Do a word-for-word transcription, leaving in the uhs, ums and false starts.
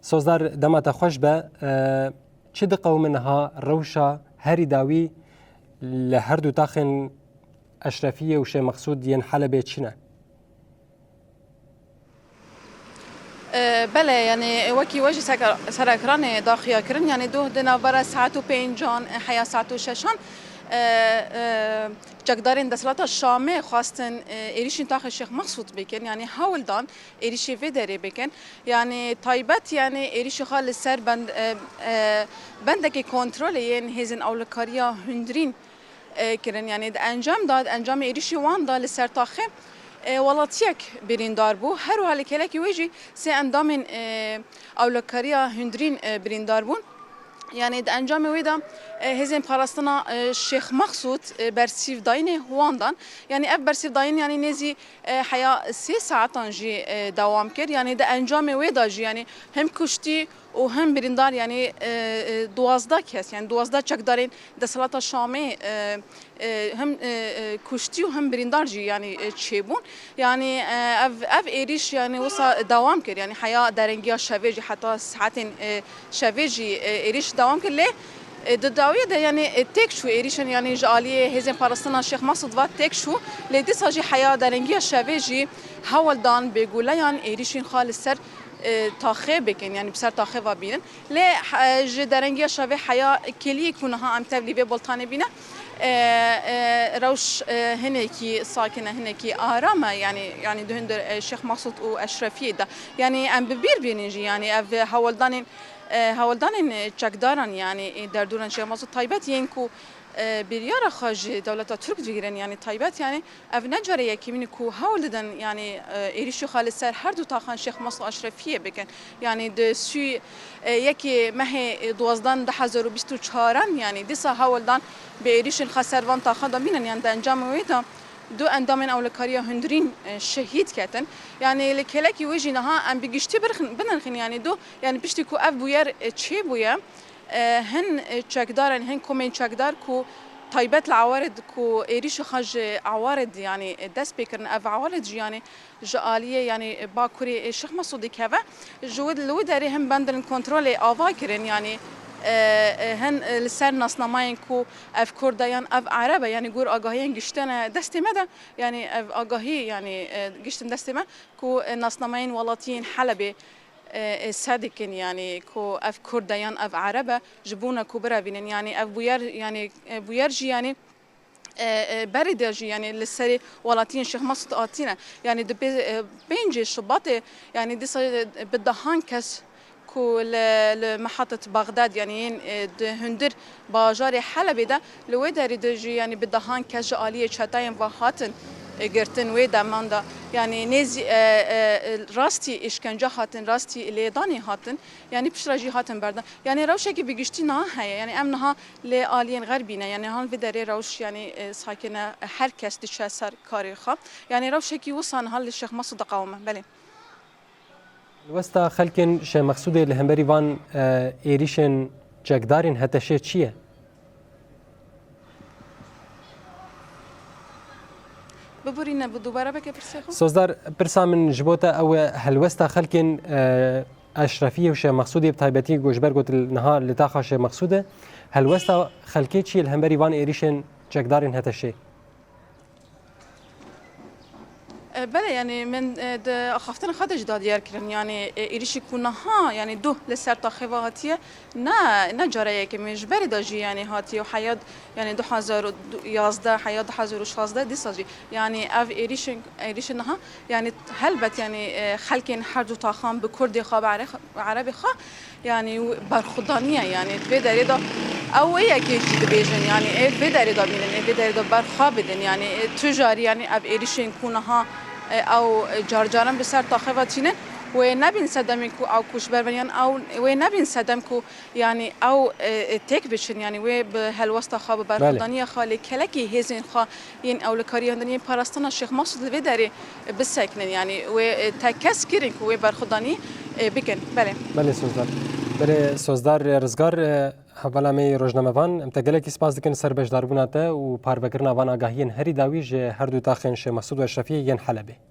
Sozdar, dema te xweş be. E, çi diqewime niha rewşa herî dawî li her du taxên Eşrefiyê û Şêx Mexsûd yên Helebê çi ne? E, belê, yanî wekî we jî seka-, ser ekranê daxuya kirin, yanî duh di navbera saet û pêncan, e, heya saet û şeşan, e, e, çekdarên desthilata Şamê xwestin, e, êrîşên taxê Şêx Mexsûd bikin, yanî hewl dan êrîşê vê derê bikin. Yanî taybet, yanî êrîşê xwe li ser bend-, e, e, bendekê kontrolê yên hêzên ewlekariya hundirîn, e, kirin. Yanî di encam de, di encamê êrîşê wan de li ser taxê, e, welatiyek birîndar bû. Her wiha li kêlekî wê jî sê endamên, e, ewlekariya hundirîn, e, birîndar bûn. Yanî di encamê wê de, e, hêzên parastina, e, Şêx Mexsûd, e, bersîvdayînê wan dan. Yanî ev bersîvdayîn, yanî nêzî, e, heya sê saetan jî, e, dewam kir. Yanî di encamê wê de jî, yanî hem kuştî û hem birîndar, yanî, e, e, duwazdeh kes, yanî duwazdeh çekdarên desthilata Şamê, e, e, hem, e, e, kuştî û hem birîndar jî, yanî, e, çêbûn. Yanî, e, ev, ev êrîş, yanî, wisa dewam kir. Yanî, heya derengiya şevê jî, heta saetên, e, şevê jî, e, êrîş dewam kir. Lê, e, di dawiyê de, yanî, e, têk çû êrîşên, yanî, ji aliyê hêzên parastina Şêx Mesûd ve têk çû. Lê dîsa jî heya derengiya şevê jî hewl dan bêguleyan êrîşên xwe li ser, e, taxê bikin, yanî, bi ser taxê ve bînin. Lê, e, ji derengiya şevê heya kêliyê ku niha em tevlî vê boltanê bîne, e, e, rewş, e, hinekî sakin e, hinekî aram e, yanî, yanî di hundir, e, Şêx Mesûd û Eşrefiyê de. Yanî em bi bîr bînin jî, yanî ev hewldanên, e, hewldanên çekdaran, yanî, e, derdorên Şêx Mesûd taybet yên ku, e, biryara xwe ji dewleta Tirk digirin, yanî taybet, yanî ev ne cara yekemîn e ku hewl didin, yanî, e, êrîşê xwe li ser her du taxan Şêx Mesûd û Eşrefiyê bikin. Yanî di sî û yekê mehê duwazdeh du hezar û bîst û çaran, yanî dîsa hewl dan bi êrîşên xwe ser van taxan de bînin, yanî di encamê wê de du endamên ewlekariya hundirîn, e, şehîd ketin. Yanî li kêlekî wê jî niha em bi giştî birxin-, binirxin, yanî du, yanî piştî ku ev bûyer, e, çêbûye, e, hin, e, çekdaran, hin komên çekdar ku taybet li Awarid ku êrîşê xwe ji Awarid, yanî, e, dest pê kirin, ev Awarid jî, yanî, ji aliyê, yanî, Bakurê, e, Şêx Mesûdê keve. Ji wê, li wê derê him bendin kontrolê ava kirin, yanî, e, e, hin, e, li ser nasnamayên ku ev Kurd e yan ev Ereb e, yanî gor agahiyên giştine destê me de, yanî ev agahî, yanî, e, giştin destê me ku, e, nasnamayên welatiyên Helebê, e, e, sedikin, yanî ku ev Kurd e yan ev Ereb e, ji bona ku birevînin, yanî ev bûyer, yanî, e, bûyer jî, yanî, e, e, berê de jî, yanî li serê welatiyên Şêx Mesûd hatîne. Yanî di pê-, e, pêncê Şubatê, yanî dîsa, e, bi dehan kes ku li, li mihatet Baxdad, yanî yên, e, di hundir bajarê Helebê de, li wê derê de jî, yanî bi dehan kes ji aliyê çeteyên ve hatin, e, girtin wê deman de. Yanî nêzî, e, e, e, rastî îşkence hatin, rastî lêdanê hatin. Yanî piştre jî hatin berdan. Yanî rewşekî bi giştî niha heye. Yanî em niha li aliyên xerbî ne. Yanî han vê derê rewş, yanî, e, sakine, her kes diçe ser karê xwe. Yanî rewşekî wisa niha li Şêx Mesûd diqewime. Belê. Helwesta xelkên Şêx Mesûdê li hemberî van, e, êrîşên çekdarên HTŞê çi ye? Biborîne, bi dubare bike pirsê xwe. Sozdar, pirsa min ji bo te ew e, helwesta xelkên, e, Eşrefiyê û Şêx Mesûdê bi taybetî ku ji ber got niha li taxa Şêx Mesûd e, helwesta xelkê çi ye li hemberî van êrîşên çekdarên HTŞê? E, belê, yanî min, e, di axaftina xwe de jî da diyar kirin. Yanî, e, êrîşî ku niha, yanî duh li ser taxê ve hatiye, ne, ne cara yekemîn, ji berê de jî, yanî hatiye û heya, yanî du hezar û yazdeh, heya du hezar û şazdeh dîsa jî. Yanî ev êrîşên, êrîşên niha, yanî helbet, yanî, e, xelkên her du taxan bi Kurdê xwe, bi Ere-, Erebê xwe, yanî, berxwedaniye, yanî, di vê derê de ew wê yekê jî dibêjin, yanî, ê vê derê de bînin, ê vê derê de berxwe bidin, yanî, ê tu carî, yanî, ev êrîşên ku niha, e, ew, e, carcaran bi ser taxê ve tînin, wê nebîn sedemên ku ew koçber bin, yan ew, wê nebîn sedem ku, yanî, ew, e, e, têk biçin, yanî, wê bi helwesta xwe, bi Belê. berxwedaniya xwe, lê kelekî hêzên xwe yên ewlekariyê hundirîn yên parastina Şêx Mesûd li vê derê bisekinin, yanî wê, e, tekez kirin ku wê berxwedanî, e, bikin. Belê. Belê Sozdar. Belê Sozdar, e, Rizgar, e, hevala me yê rojnamevan, em te gelekî spas dikin ser beşdarbûna te û parvekirina van agahiyên herî dawî ji her du taxên Şêx Mesûd û Eşrefiyê yên Helebê.